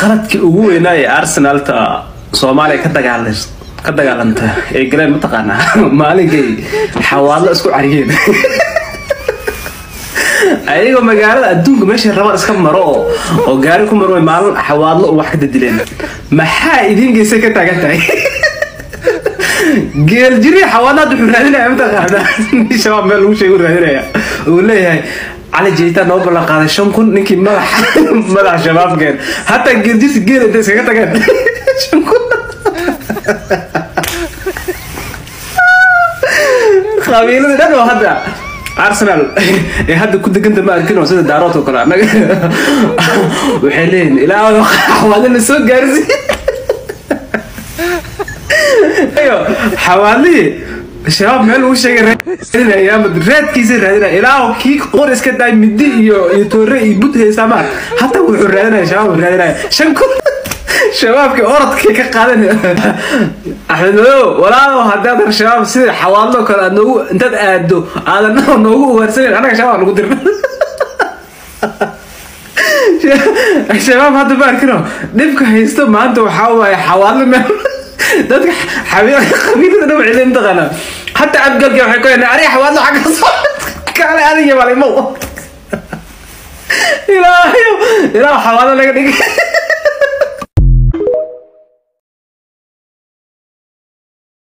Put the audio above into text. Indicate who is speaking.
Speaker 1: Qaladkii ugu weynaa ee Arsenalta Soomaaliya ka dagaalanta ee galeen, mataqaanaa, maalinkay Xawaadlo isku cariyeen, ayagoo magaalada adduunka meeshay rabaan iska maro oo gaari ku maro, maalin Xawaadlo wax ka dadileen. Maxaa idiin geysay ka taagan tahay geel jiri? Xawaadlo hadda wuxuu raadinaya, mataqaanaa, nin Shabaab meel lagu sheego raadinaya. Uu leeyahay Cali Jeytaan noo ballan qaaday 5000 ninkii madax Shabaabkeen. Hataa geeljirsi geel intay iskaga tageen 5000 qabiiladii dhan oo hadda Arsenal ee hadda ku deganta ma arkin oo sida Daaroodka kale annaga waxay leeyihin ilaa Xawaadle la soo gaarsi ayo. Xawaadlihii Shabaab meel uu sheegay raadinaya, raadkiisa raadinaya, ilaa kii qor iska daay, midi iyo toore iyo bud haysta maar, hataa wuxuu raadinaya Shabaab, raadinaya 5000 Shabaabkii orodkii ka qaadan. Axmed Madow, walaalow, haddaad Shabaab sida Xawaadlo kale aad noogu intaad aado aadan noogu ugaarsaneyn, annaga Shabaab lagu dirna. Shabaab hadda ma arkino dhibka haysto maanta. Waxaa waaye Xawaadlo meel dadka qabiilada dhan waxay leeyihin, mataqaanaa, hataa Abgalka waxay ku leeyihin ariga Xawaadlo xagga soo kaale adiga malimow. Ilaahayo, ilaah, Xawaadlo laga dhigay.